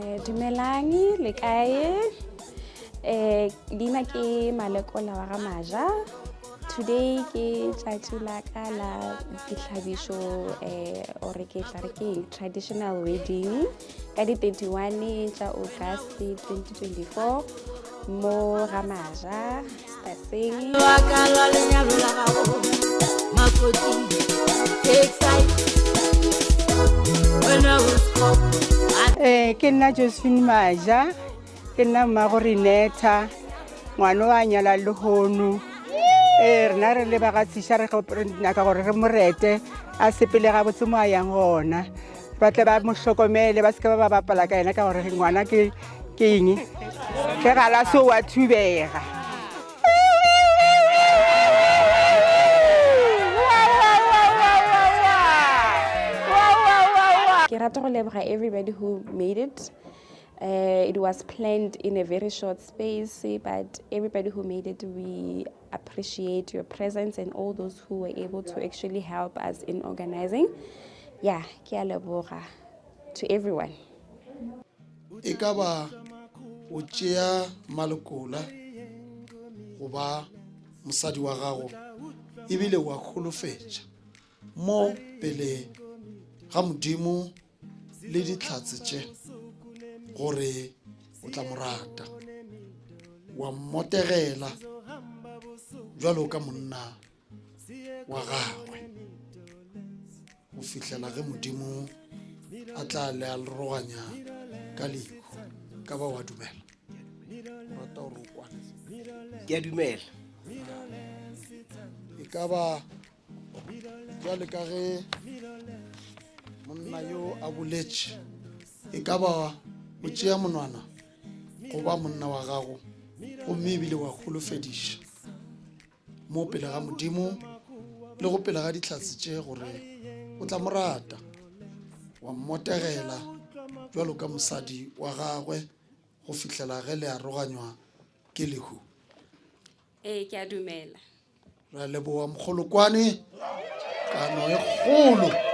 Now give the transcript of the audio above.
Eh, dumelang le kae eh leina ke malekola wa ga maja today ke tšatši la ka la ditlhabišo eh ore ke tla re ke eng traditional wedding ka di 31 tša august 2024 mo ga maja staseng Eh, ke nna josephine maja ke nna mmago renetha ngwana o a nyala lehono ee rena re le bagatshiša re nyaka gore re morete a sepele gabotse mo a yang gona ba tle ba mo hlokomele ba seke ba ba bapala ka yena ka gore ngwana ke ke eng ge gala so wa thubega Ke rata go leboga everybody who made it. Uh, it was planned in a very short space, but everybody who made it, we appreciate your presence and all those who were able to actually help us in organizing. Yeah, ke a leboga to everyone. E ka ba o tšea malokola go ba mosadi wa gago ebile wa holofetša mo pele ga Modimo le dihlatse tše gore o tla mo rata wa mmotegela bjalo ka monna wa gagwe go fihlela ge modimo a tla le alroganya ka lehu ka ba wa dumela o rata gore o kwane ke a dumela e ka ba bjale ka ge monna yo a boletše e ka ba o tšea monwana go ba monna wa gago gomme ebile wa holofediša mo pele ga modimo le go pele ga dihlatse tše gore o tla mo rata wa mmotegela bjalo ka mosadi wa gagwe go fihlela ge le aroganywa ke lehu Ee, ke a dumela. Ra leboga mokgolokwane kano e kgolo.